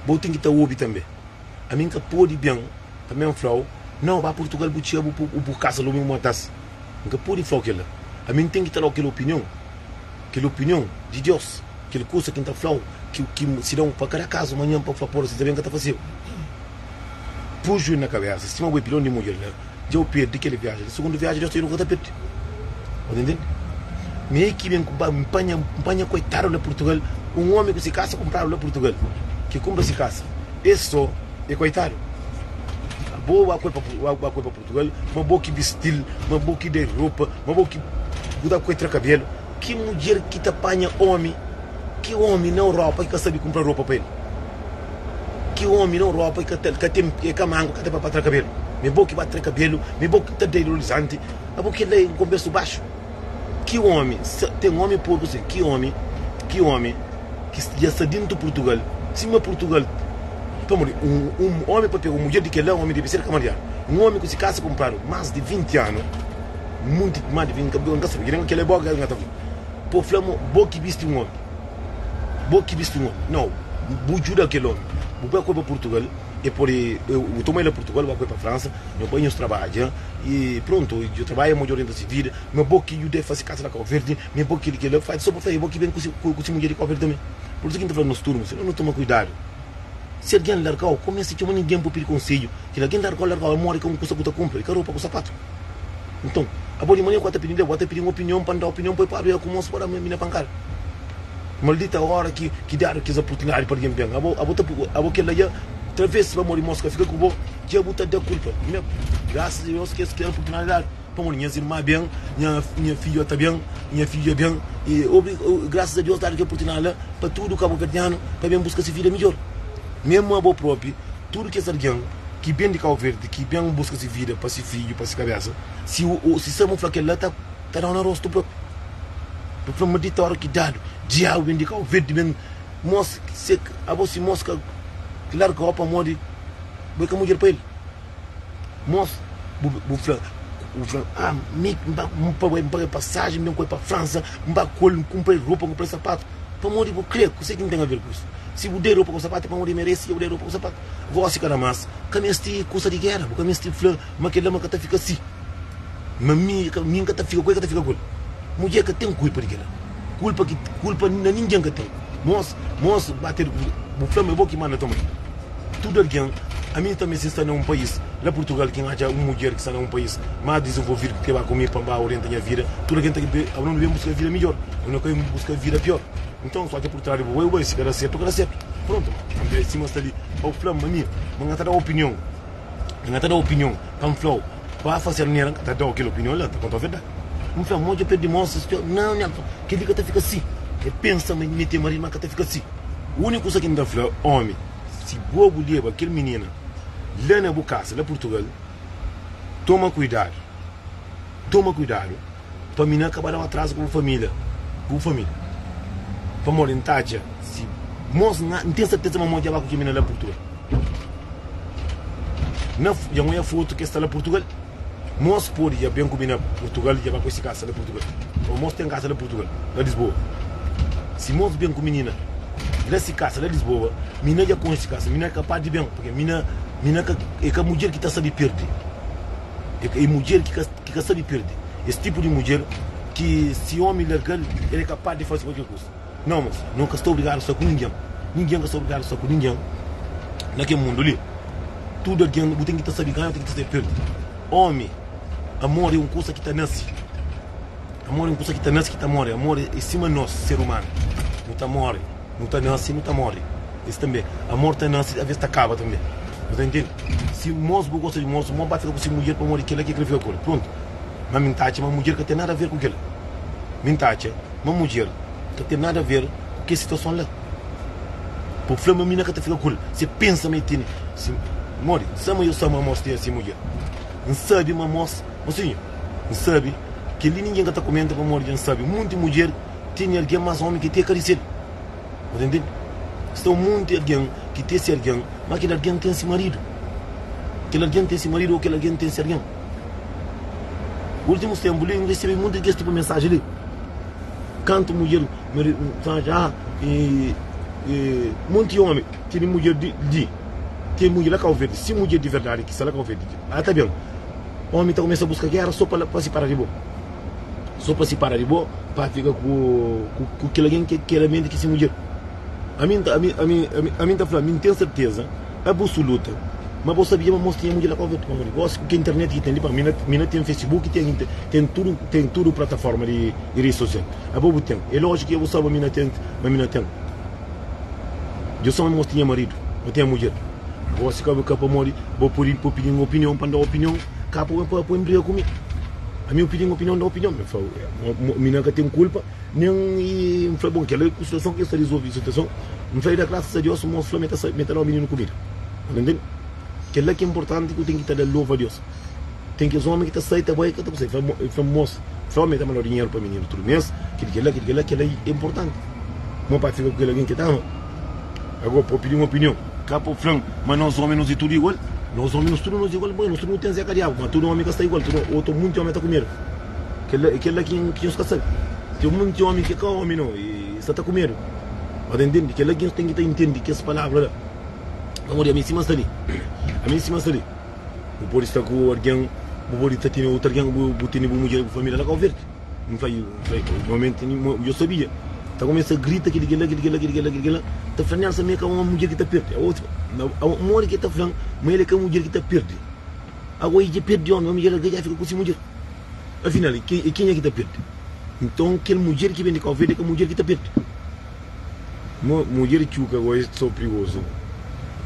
bo ten ki ta obi tanbe. Ami nka podi ben pa men flau nau ba Portugal bu txiga bu bu kasa lumi bu matas nka podi flau kela ami nten ki ta dau kel opinion kel opinion di Deus kel kusa ki nta flau ki ki si dau pa kada kazu manhan pa fla pora si ta ben ka ta faseba pui juiu na kabesa sima bu é pilon di mudjer la dja bu perdi kel viaji la sugundu viaji Deus ta djuda bu ka ta perdi bu ta intende mi é ki ben ku ba npanha npanha koitadu la Portugal un omi ku si kasa kunpradu la Portugal ki kunpra si kasa. Es so é koitadu. Bo ba koi pa ba koi pa Portugal, ma bo ki bistil, ma bo ki dai ropa, ma bo ki bu ta koi tra kabelu. Ki mudjer ki ta panha omi, ki omi na Europa ki ka sabi kumpra ropa pa el? Ki omi na Europa ki ka ta ka ten é ka mangu ka ta pa tra kabelu? Mi bo ki ba tra kabelu, mi bo ki ta dai dolizanti, abo ki dai un konbersu baxu. Ki omi, ten omi porku sin, ki omi, ki omi ki dja sta dintu Purtugal, sima Purtugal, pamodi un, un omi pa pega un mudjer di kel-la, omi debe ser kamardiadu. Un omi ku si kasa kunpradu mas di 20 anu, munti, mas di 20, N ka sabe, kel-la é bo ki N ka ta fla. Po fla ma bo ki bisti un omi, bo ki bisti un omi. Nau, bu djuda kel omi, bu bai ku el pa Purtugal, E pode, bu toma el a Purtugal, bu bai pa Fransa, nho bai nhos trabadja, i prontu, djo trabadja, mo djo orienta si vida, ma bo ki djuda e fasi kasa na Kau Verdi, ma bo ki kila, fasi so pa fla, e bo ki ben ku si ku si mudjer di Kau Verdi tanbe. Pur isu ki N ta fla nos tudu, si no toma kuidadu, si algen largau, ka meste txoma ningen pa pidi konsedju, kel algen largau, largau, el mori ka un kusa ku ta kunpra, i ka ropa ku sapatu. Nton, abo di manera ku bo ta pidi-m li, bo ta pidi-m opinion pa N da opinion pa e pabia ku mos pa da mi na pankada. Maldita ora ki ki dadu kes oportunidadi pa algen ben. Abo abo ta abo kel-la dja traves pamodi mos ka fika ku bo, dja bu ta da kulpa. Mi, grasas a Deus kes kel oportunidadi dadu pamodi nhas irma ben, nha nha fidju ta ben, nha fidja ben i obri grasas a Deus dadu kel oportunidadi la pa tudu kabuverdianu pa ben buska se vida midjor. Memu abo propi, tudu kes algen ki ben di Kau Verdi, ki ben buska se vida pa se fidju, pa se kabesa, si si sa bu fla kel-la ta ta dau na rostu propi. Bu fla maldita ora ki dadu diabu ben di Kau Verdi ben mos se abo si mos ka largau pamodi bo é ka mudjer pa el mos bu bu fla. Bu fla, ah, mi N ba N pa N paga pasajen, N ben ku el pa Fransa, N ba ku el, N kunpra-l ropa, N kunpra-l sapatu. Pamodi bu kre? Kuzê ki N ten aver ku isu? Si bu da-l ropa ku sapatu é pamodi el merese dja bu da-l ropa ku sapatu. Gósi kada más ka meste kusa di géra, bu ka meste fla ma kel-la ma ka ta fika si, ma mi mi N ka ta fika ku el, ka ta fika ku el. Mudjer ka ten kulpa di kel-la. Kulpa ki kulpa na ningen ka ten. Mos mos ba ter bu fla ma é bo ki manda toma. Tudu algen, ami tanbe si N sta na un país, la Purtugal, ki N atxa un mudjer ki sta na un país más dizenvolvidu ki krê ba ku mi pa N ba orienta nha vida, tudu algen ta abo nu ben buska vida midjór, abo nu ka ben buska vida piór. Nton, só ki pur trás di bu bai, bu bai, si ka da sertu, ka da sertu. Prontu, ma sima sta li, pa bu fla-m ma mi, ma N ka ta da opinion, N ka ta da opinion pa N fla-u pa fase alnera, N ka ta da-u kel opinion la, N ta konta-u verdadi. N fla, Mo dja perde mos, nau, Nelson, kel-li ka ta fika si. El pensa ma el mete maridu, ma ka ta fika si. Úniku kusa ki N ta fla ómi, si bo bu leba kel minina la na bu kasa, la Purtugal, toma kuidadu, toma kuidadu pa minina ka ba da-u atrazu ku bu família, ku bu família. Pamodi N ta atxa si mos, N ten serteza ma mos dja ba ku kel minina la Purtugal. Na, dja N oia fotu ki el sta la Purtugal. Mos pode dja ben ku mi na Purtugal, dja ba ku si kasa la Purtugal. O mos ten kasa la Purtugal, la Lisboa. Si mos ben ku minina la si kasa la Lisboa, mina dja konxe si kasa, mina é kapaz di ben, purke mina, mina ka, é ka mudjer ki ta sabe perde. É ka, é mudjer ki ka, ki ka sabe perde. Es tipu di mudjer ki si omi larga-l, el é kapaz di fase kualker kusa. Nau, mos, no ka sta obrigadu sta ku ningen. Ningen ka sta obrigadu sta ku ningen na kel mundu li. Tudu algen, bu ten ki ta sabe ganha, bu ten ki ta sabe perde. Omi, amor é un kusa ki ta nase. Amor é un kusa ki ta nase, ki ta more. Amor é sima nos, ser umanu. Nu ta more, nu ta nase, nu ta more. Es tanbe, amor ta nase, aves ta kaba tanbe. Bu ta intende? Si mos bu gosta di mos, mos ba fika ku si mudjer pamodi kila ki el kre fika ku el. Prontu. Ma mi N ta atxa ma mudjer ka ten nada aver ku kila. Mi N ta atxa ma mudjer ka ten nada aver ku kes situason la. Bu fla ma mina ka ta fika ku el si pensa ma el tene si modi sama yo sama mos ten si mudjer N sabi ma mos mosinhu N sabi kel li ningen ka ta komenta pamodi dja N sabi munti mudjer tene algen mas omi ki te ka di sel bu ta ntende sta un munti algen ki te si algen ma kel algen ten si maridu kel algen ten si maridu o kel algen ten si algen ultimus tempu li N resebe munti kes tipu mensaji li kantu mudjer ah, e, e, monti omi tene mudjer di, di ten mudjer la Kau Verdi si mudjer di verdadi ki sta la Kau Verdi ala ta ben omi ta kumesa buska gera so pa pa sipara di bo so pa sipara di bo pa fika ku ku, ku kel algen ki keramente ki si mudjer ami ami ami ami ta fla mi ten serteza abusuluta ma bo sabia ma mos tinha mudjer la Kau Verdi pamodi gosi ku ke internet ki ten li pa mi na mi na ten Facebook ten ten tudu ten tudu plataforma di di redi sosial Abo bu ten. É lójiku ki bu sabe ma mi na ten, ma mi na ten. Dja sabe ma mos tinha maridu, ma tinha mudjer. Gosi ka ka pamodi bo pudi bo pidi-m opinion pa N da opinion, ka pa pa pa N briga ku mi. Ami bu pidi-m opinion, N da opinion. Mi fla, mi na ka ten kulpa, nen i N fla, bon, kel-la ku situason ki N sta rizolve situason. N fla, i da grasas a Deus, mos fla ma e ta ma e ta da mininu kumida. Bu ta ntende? Kel-la ki é inportanti ki bu ten ki ta da lova a Deus. Ten kes omi ki ta sai ta bai ka ta kusé. El fla mos, fla omi ta mandau dinheru pa mininu tudu mes, kel kel-la, kel kel-la, kel-la é inportanti. Mo pa fika ku kel algen ki ta ama. Agora pa pidi un opinion, ka pa fla-m ma nos omi nos é tudu igual. Nos omi nos tudu nos igual, nos tudu nu ten zeka diabu, ma tudu omi ka sta igual, tudu otu munti omi ta ku medu. Kel-la é kel-la ki nhos ka sabe. Ten munti omi ki ka omi no, e sta ta ku medu. Ba ta intende? Kel-la ki nhos ten ki ta intende kes palavra la. Pamodi ami sima sta li, ami sima sta li. Bu pode sta ku algen, bu pode ta tene otu algen, bu tene bu mudjer, bu família la Kau Verdi. N fla, n fla, normalmenti yo sabia. Ta kumesa grita kili kila, kili kila, kili kila, kili kila. Ta fla Nelson mi é ka un mudjer ki ta perde. Modi ki el ta fla-m ma el é ka mudjer ki ta perde? Ago el dja perde omi, omi dja larga, dja fika ku si mudjer. Afinal, é kenha ki ta perde? Nton kel mudjer ki ben di Kau Verdi é ka mudjer ki ta perde. Mo mudjer txuka go es so prigozu.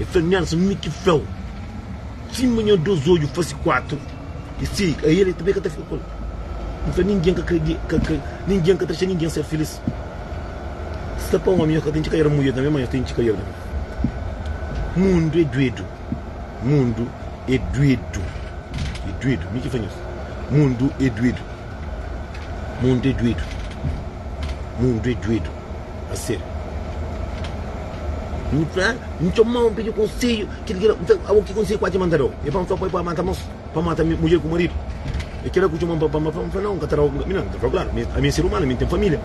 E fla Nelson mi ki flau sima nha dos odju fasi 4 e si a el tanbe ka ta fika kol. N fla ningen ka kre ka kre ningen ka ta dexa ningen ser filis. Sta pa omi nhos ka ten txikadera mudjer tanbe ma nhos ten txikadera tanbe. Mundu é duedu mundu é duedu é duedu mi ki fla nhos mundu é duedu. Mundu é duedu Mundu é duedu A sério N fla, N txoma-u, N pidi konsedju Kel ki, N fla, abo ki konsedju ku atxa ma N ta da-u? E pa N fla pa mata mos, pa mata mudjer ku maridu. É kela ku txoma-m pa pa N fla, nau, N ka ta da-u. Mi na, N ta fla-u klaru, mi ami é ser umanu, mi N ten família,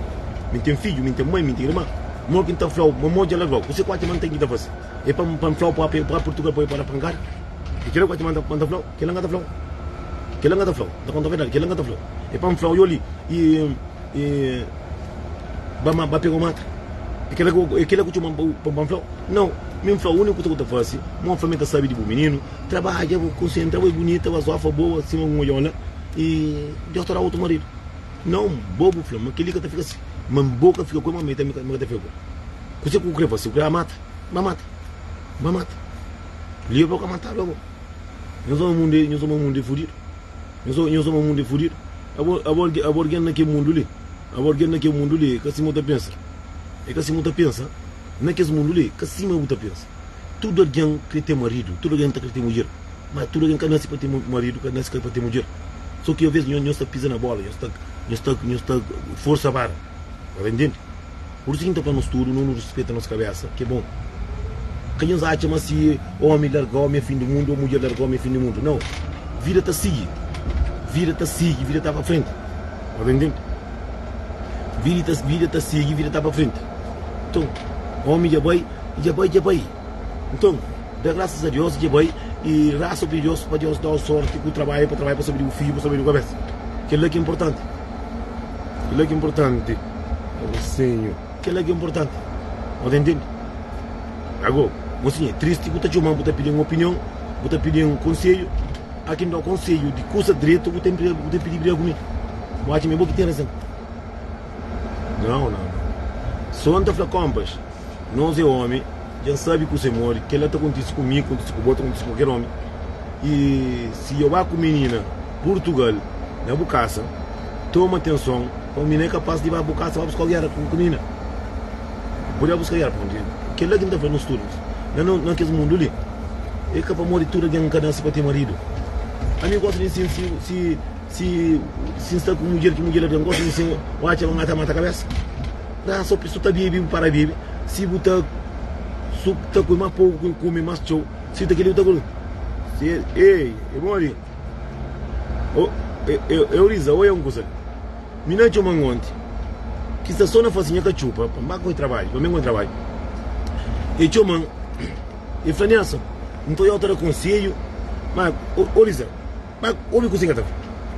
mi N ten fidju, mi N ten mai, mi N ten irman. Mo ki N ta fla-u ma mo dja larga-u? Kuse ku atxa ma N ten ki ta fase? É pa pa N fla-u pa pa Purtugal pa pa da pankada? É kela ku atxa ma N ta fla-u? Kela N ka ta fla-u. Kela N ka ta fla-u. N ta konta verdadi, kela N ka ta fla-u. É pa N fla-u, yo li, i i ba ma ba pega-u mata? É kela ku é kela ku txoma-m pa pa N fla-u? Nau, mi N fla-u, úniku kusa ku ta fase, mo N fla mi ta sabe di bu mininu. Trabadja bu konsentra bu é bunita bu azofa boa sima un odjon la i Deus ta da otu maridu nau bo bu fla ma keli ka ta fika si ma bo ka fika ku el ma mi tanbe ka ta fika ku el kuse ku bu kre fasi bu kre ba mata ba mata ba mata li bo ka matadu abo nhos ama mundu nhos ama mundu é fudidu nhos nhos ama mundu é fudidu abo abo abo algen na kel mundu li abo algen na kel mundu li ka sima bu ta pensa é ka sima bu ta pensa na kes mundu li ka sima bu ta pensa. Tudu algen krê ten maridu, tudu algen ta krê ten mudjer. Má tudu algen ka nase pa ten maridu, ka nase pa ten mudjer. Sô ki alvês nhos ta piza na bóla, nhos ta, nhos ta, nhos ta forsa bara. Ba ta intende? Pur isu ki N ta fla nos tudu, nu ruspeta nos kabésa, ki é bon. Ka nhos atxa ma si ómi larga ómi é fin di mundu ô mudjer larga ómi é fin di mundu. Nau. Vida ta sigi. Vida ta sigi, vida ta ba frenti. Ba ta intende? Vida ta, vida ta sigi, vida ta ba frenti. Nton, ómi dja bai. Dja bai, dja bai. Nton, da grasas a Deus, dja bai i rasa pidi Deus pa Deus dau sorti ku trabadju pa trabadja pa sabe di bu fidju, pa sabe di bu kabesa. Kel-la ki é inportanti. Kel-la ki é inportanti. Mosinhu, kel-la ki é inportanti. Bu ta intende? Ago, mosinhu, é tristi bu ta txoma-m, bu ta pidi-m opinion, bu ta pidi-m konsedju. A ki N dau konsedju di kusa dretu, bu ta bu ta pidi briga ku mi. Bu atxa ma é bo ki ten razon. Nau, nau, nau. So N ta fla konpas. Nos é omi, dja N sabe kuse modi kel-la ta kontise ku mi, kontise ku bo, ta kontise ku kualker omi. I si Jeová ku minina Purtugal na bu kasa, toma atenson pa minina é kapas di ba bu kasa ba buska gera ku minina. Pode ba buska gera pamodi kel-la ki N ta fla nos tudu na na kes mundu li é ka pamodi tudu algen ka nase pa ten maridu. Ami gosta di si si si si N sta ku mudjer ki mudjer la ten gosta di si N atxa ma N ta mata kabesa. Nah so su ta bebe bu para bebe si bu ta su ta kume mas poku kume mas txeu si ta keli bu ta keli si ei e modi o euriza oia un kusa mi na txoman onti ki sta so na fasi nha katxupa pa ba koi trabadju pa mi koi trabadju e txoman e fla Nelson nta oiau ta da konsedju ma oriza Ma obi kuzê ki el ta fla.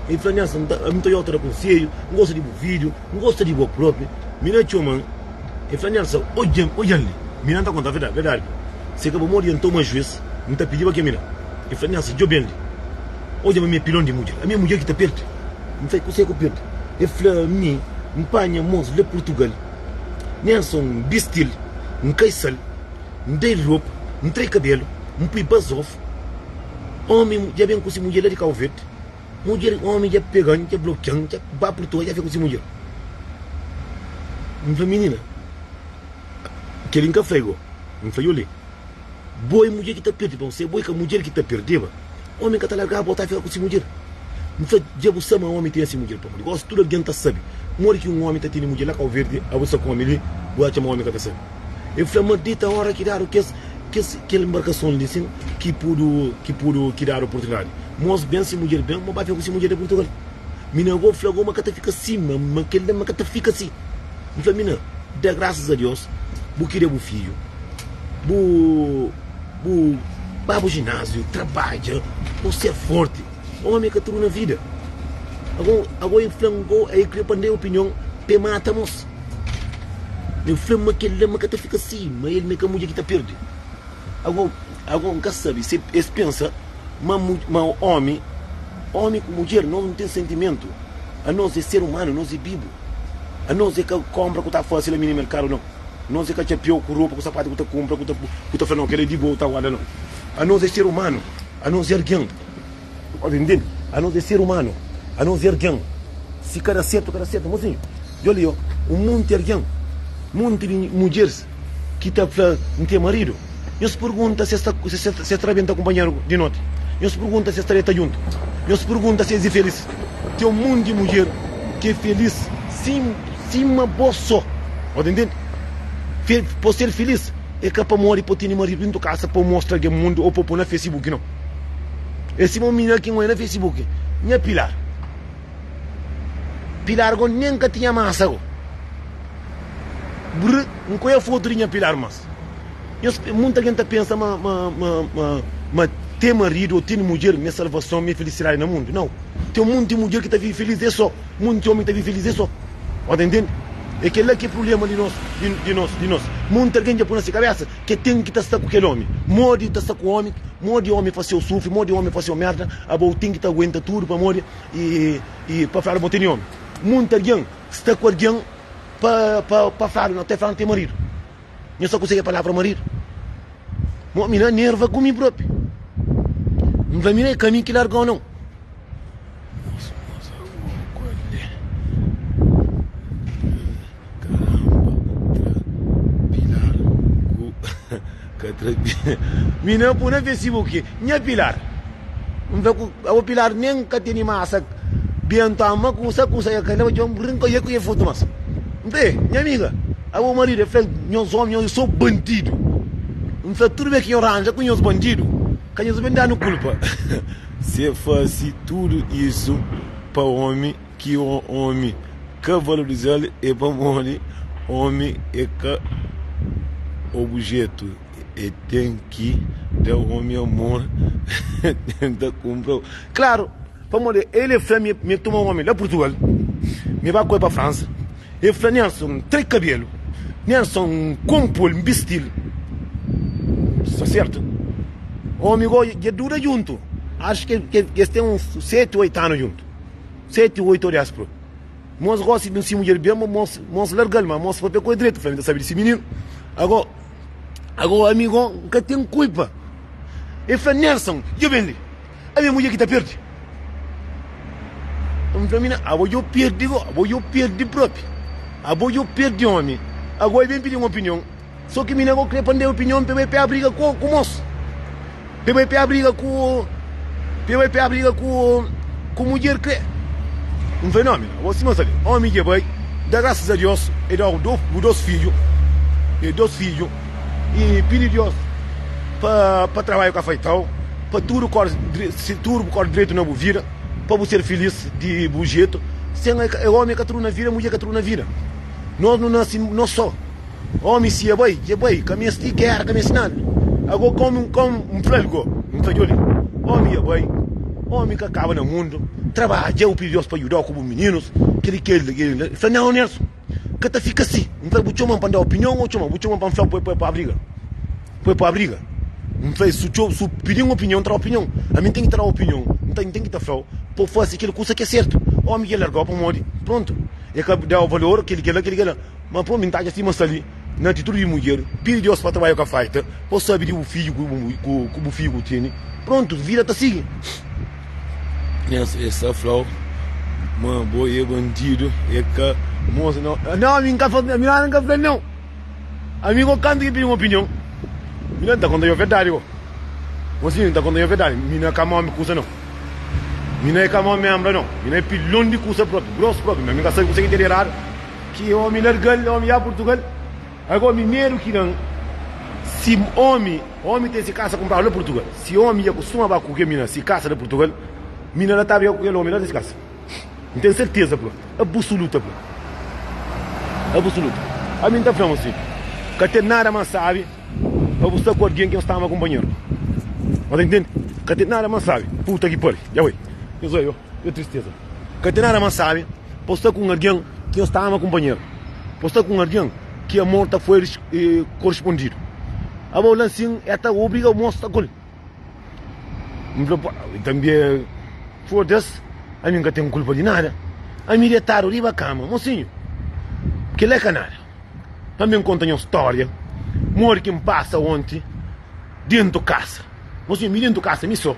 El fla, Nelson, N ta N ta oiau ta da konsedju, N gosta di bu vídiu, N gosta di bo própi. Mina txoma-m, el fla, Nelson, odja-m, odja-m li. Mina N ta konta verdadi, verdadi pa se ka pamodi N toma juís, N ta pidiba ke mina. El fla, Nelson, djobe-m li. Odja ma mi é pilon di mudjer. Ami é mudjer ki ta perde. N fla, Kuzê ku perde? El fla, Mi, N panha mos la Purtugal. Nelson, N bisti-l, N kai sal, N da-l ropa, N tra-l kabelu, N pui bazof. Omi dja ben ku si mudjer la di Kau Verdi. Mudjer, omi dja pega-m, dja blokia-m, dja ba Purtugal, dja fika ku si mudjer. N fla, minina, kel-li N ka fla-i go. N fla, Yoli, bo é mudjer ki ta perde. Bon, se bo é ka mudjer ki ta perdeba, omi ka ta largaba bo ta fika ku si mudjer. N fla, dja bu sa ma omi ten si mudjer. Pamodi gosi tudu algen ta sabe modi ki un omi ta tene mudjer la Kau Verdi. Abo sa ku omi li, bu atxa ma omi ka ta sabe. El fla, Maldita óra ki dadu kes, kes, kel nbarkason li sin, ki pudu, ki pudu, ki dadu oportunidadi. Mos ben, si mudjer ben, ma ba fika ku si mudjer di Purtugal. Mina go fla go ma ka ta fika si, ma, ma kel la ma ka ta fika si. N fla, Mina, da grasas a Dios, bu kria bu fidju, bu, bu ba bu jináziu, trabadja, bu ser forti. Omi ka tudu na vida. Ago, ago el fla-m go, el kre pa N da opinion pa el mata mos. El fla-m ma kel-la ma ka ta fika si, ma el ma é ka mudjer ki ta perde. Ago, ago N ka sabe si es pensa ma ma omi, omi ku mudjer nos nu ten sentimentu. Anos é ser umanu, nos é bibu. Anos é ka konpra ku ta fase la mini merkadu, nau. Nos é ka txapéu ku ropa ku sapatu ku ta kunpra ku ta ku ta fla nau kel-la é di bo, ta guarda, nau. Anos é ser umanu, anos é algen. Pode ntende? Anos é ser umanu, anos é algen. Si ka da sertu, ka da sertu. Mosinhu, djobe li, un monti algen, monti di mudjeris ki ta fla N ten maridu. Nhos pergunta si es ta si es ta rabenta kunpanheru di noti. Nhos pergunta si es ta deta djuntu. Nhos pergunta si es é felis. Ten un monti di mudjer ki é felis sim sima bo so. Pode ntende? Pa ser felis é ka pamodi pa tene maridu dentu kasa pa mostra algen mundu ô pa poi na Facebook, nau. É sima un minina ki N oja na Facebook, Nha Pilar. Pilar go nen ka tinha masa go. Brr, N ka oia fotu di nha pilar mas. Nhos, munta algen ta pensa ma, ma, ma, ma, ma ten maridu ô ten mudjer ma é salvason, ma é felisidadi na mundu. Nau. Ten munti mudjer ki ta vive felis es sô, munti ómi ki ta vive felis es sô. Bo ta intende? É kel-la ki é prubléma di nos, di, di nos, di nos. Munti algen dja poi na se kabésa ke ten ki ta sta ku kel ómi. Modi ta sta ku ómi, modi ómi fase-u sufri, modi ómi fase-u mérda, abo bu ten ki ta aguenta tudu pamodi i, i pa fladu ma bu tene ómi. Munti algen sta ku algen pa, pa, pa fladu na, ta fla na ten maridu. Nhos ta konsigi palavra maridu? Mo mi na nerva ku mi propi. N fla mi na é ka mi ki largau nau. Mi na pui na Facebook nha pilar. N fla ku abo pilar nen ka tene masa Bientu ama kusa kusa ya ka leba djon brinka ya ku ya fotu mas. N fla e nha amiga abo maridu e fla nhos omi nhos e so bandidu. N fla tudu be ki nhos ranja ku nhos bandidu ka nhos ben danu kulpa. Se fasi tudu isu pa omi ki omi ka valorizal e pamodi omi e ka obujetu. E ten ki da omi amor tenta kunpra. Klaru, pamodi el e fla mi mi tuma omi la Purtugal, mi ba ku el pa Fransa, el fla Nelson N trai kabelu, Nelson N konpo-l, N bisti-l. Sta sertu? Omi go dja dura djuntu, axu ki es ten uns seti, oitu anu djuntu, seti, oitu o des propi. Mos gosi di si mudjer ben, ma mos mos largal, ma mos papia ku el dretu, fla mi ta sabi di si mininu. Ago, ago ami go N ka ten kulpa. El fla Nelson, djo ben li, ami é mudjer ki ta perdi. N fla mina, abo djo perdi go, abo djo perdi propi, abo djo perdi omi. Ago el ben pidi un opinion. So ki mina go kre pa N da opinion pe bai pea briga ku ku mos. Pe bai pea briga ku pe bai pea briga ku ku mudjer kre. N fla no mina, bo sima sabe, omi dja bai, da grasas a Dios e dau do bu dos fidju, e dos fidju i pidi Dios pa pa trabadju ka faitau, pa tudu kore si tudu kore dretu na bu vida, pa bu ser filis di bu jetu, sen e omi ka tudu na vida, mudjer ka tudu na vida. Nos nu nasi nos so. Omi si e bai, dje bai, ka mesti gera, ka mesti nada. Ago komi komi N fla-l go, N fla djoli, omi e bai, omi ka kaba na mundu, trabadja bu pidi Deus pa judau ku bu mininus, kili keli kili. N fla, nau Nelson, ka ta fika si. N fla, bu txoma-m pa N da opinion o txoma-m, bu txoma-m pa N fla-u pa pa abriga, pa pa abriga. N fla, su txo su pidi-m opinion, N ta da opinion. Ami N ten ki ta da opinion, N ta N ten ki ta fla-u pa bu fase kil kusa ki é sertu. Omi dja largau pamodi, prontu, e ka da-u valor, kili kila, kili kila. Ma pa mi, N ta atxa sima sta li na atitudi di mudjer, pidi Deus pa trabadja ka falta, pa bu sabi di bu fidju ku ku bu fidju ku tene. Prontu, vida ta sigi. Nhas e sta flau ma bo e bandidu e ka mosa nau. Nau ami nka fla ami nada nka fla nau. Ami go kantu ki pidi un opinion mi na nta konta nho verdadi go. Mosinhu nta konta nho verdadi mi na ka mau kusa nau. Mi na e ka mau membra nau. Mi na e pilon di kusa propi, grosu propi, ma mi ka sabi kusa ki ten di eradu. Ki omi largal, omi ya Purtugal. Agora mi medu ki dan si omi, omi ten si kasa kumpradu la Purtugal. Si omi ya kustuma ba ku kel mina si kasa la Purtugal, mina la ta briga ku kel omi la na si kasa. N ten serteza pla, abusuluta pla. Abusuluta. Ami N ta fla-m si, ka ten nada mas sabi pa bu sta ku algen ki nhos ta ama kunpanheru. Bo ta intende? Ka ten nada mas sabi. Puta ki pari. Dja bai. Nhos oi, yo tristeza. Ka ten nada mas sabi pa bu sta ku un algen ki nhos ta ama kunpanheru, pa bu sta ku un algen ki amor ta foi korispondidu. Abo la nsin e ta obriga mos sta ku el. N fla, tanbe foda-s, ami N ka ten kulpa di nada. Ami detadu riba kama, mosinhu, kel-la é ka nada. Tanbe N konta nhos stória, modi ki N pasa onti dentu kasa. Mosinhu, mi dentu kasa mi so,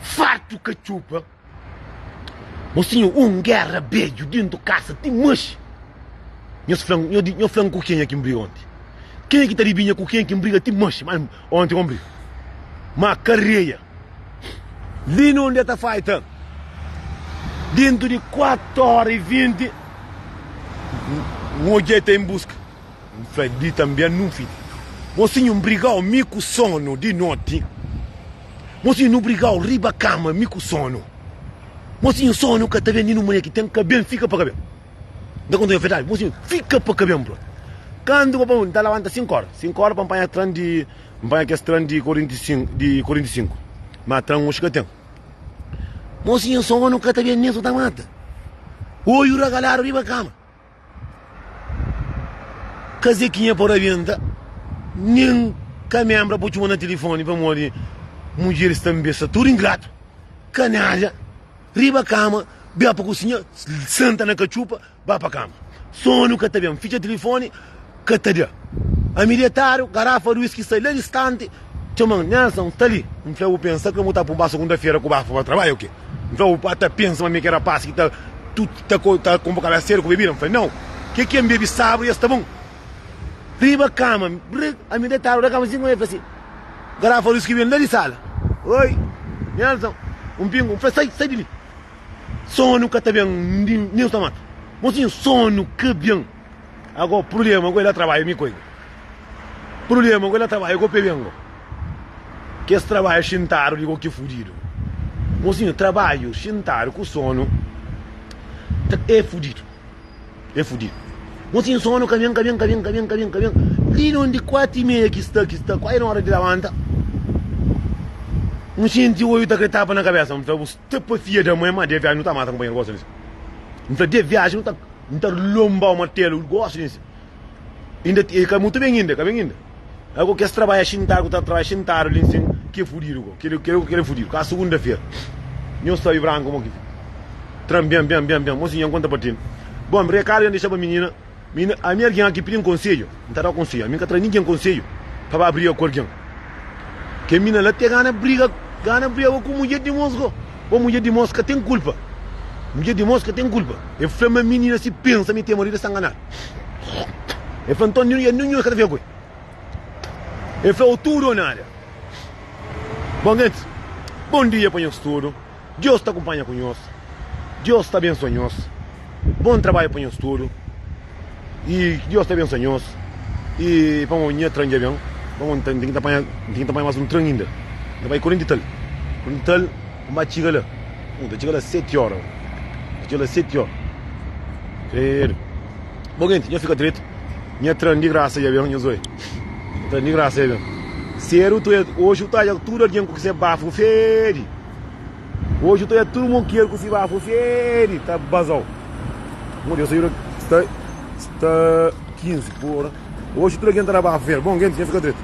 fartu katxupa. Mosinhu, un géra bedju dentu kasa ti manxe. Nhos fla-m, nho di, nho fla-m ku kenha ki N briga onti? Kenha ki ta dibinha ku kenha ki N briga ti manxe? Ma onti N briga. Ma kareia li na undi el ta faita, dentu di kuatu óra i 20, N odja el ta en buska. N fla, Di tanbe nu fika. Mosinhu, N brigau mi ku sonu di noti. Mosinhu, nu brigau riba kama mi ku sonu. Mosinhu sonu ka ta ben di nun manera ki ten ka ben fika pa ka ben. N ta konta nha verdadi, mosinhu fika pa ka ben bro. Kantu pa N ta labanta 5 ora, 5 ora pa N panha tran di N panha kes tran di 45 di 45 ma tran oxi ka ten. Mosinhu sonu ka ta ben nen so ta mata. Oiu ragaladu riba kama. Kaze ki nha pa rabenta nen ka membra pa txuma na tilifoni pamodi mudjeris tanbe sta tudu ingratu kanadja riba kama bia pa kusinha senta na katxupa ba pa kama sonu ka ta ben fitxa tilifoni ka ta da ami detadu garafa di wiski sai la distanti Txoma-m, Nelson, sta li. N fla, Bu pensa ka bu ta pun ba sugunda-fera ku bafu pa trabadju o ke? N fla, Bu ta pensa ma mi ki é rapaz ki ta ta ta konpo kabesa sedu ku bebida? N fla, Nau. Ke ki N bebe sabru i es sta bon. Riba kama, ami detadu na kama sin ku el fla si, Garafa di uski ben la di sala. Oi, Nelson, un pingu. N fla, Sai, sai di li. Sonu ka ta ben nen sta mata. Mosinhu, sonu ka ben. Ago prublema ku el la trabadju mi ku el. Prublema ku el la trabadju ku pe ben go. Kes trabadju xintadu li go ki fudidu. Mosinhu, trabadju xintadu ku sonu é fudidu. É fudidu. Mosinhu, sonu ka ben, ka ben, ka ben, ka ben, ka ben, ka ben. Li non di kuatu i meia ki sta, ki sta kuazi na ora di labanta. N xinti oiu ta kre tapa na kabesa. N fla, bu sta pa fia da mai, ma de viaji nu ta mata kunpanheru gosi li. N fla, de viaji nu ta. N ta lonba-u martelu gosi li. Inda e ka mutu ben inda, ka ben inda. Ago kes trabadja xintadu ku ta trabadja xintadu li nsin ki é fudidu go. Keli keli keli é fudidu. Ka sugunda fera. Nho sabi branku mo ki fika. Tran ben ben ben ben. Mosinhu nha nkonta pa ti. Bom, rekadu nha dexa pa minina. Minina, ami algen aki pidin konsedju, N ta da konsedju. Ami N ka tra ningen konsedju pa ba briga ku algen. Kel minina la te gana briga, gana briga ku mudjer di mos go. Bo mudjer di mos ka ten kulpa. Mudjer di mos ka ten kulpa. E fla ma minina si pensa mi ten maridu e sta nganadu. E fla nton ninhun ka ta fika ku el. E fla o tudu o nada. Bon gentis, bon dia pa nhos tudu. Deus ta kunpanha ku nhos. Deus ta abensua nhos. Bon trabadju pa nhos tudu. I Deus ta abensua nhos. I pamodi nha tran dja ben, pamodi N ten ki ta panha, N ten ki ta panha mas un tran inda. N ta bai 40 i tal, 40 i tal, N ba txiga la. N ta txiga la seti óra. N ta txiga la seti óra. Credo. Bon genti, nhos fika dretu. Nha tran di grasa dja ben, nhos oi. Nha tran di grasa dja ben. Sedu, tu oji u ta odja tudu algen ku se bafu fedi. Oji u ta odja tudu monkeru ku si bafu fedi ta bazau. Mon Deus ajuda sta sta 15 por. Oji tudu algen ta da bafu fedi. Bon genti, nha fika dretu.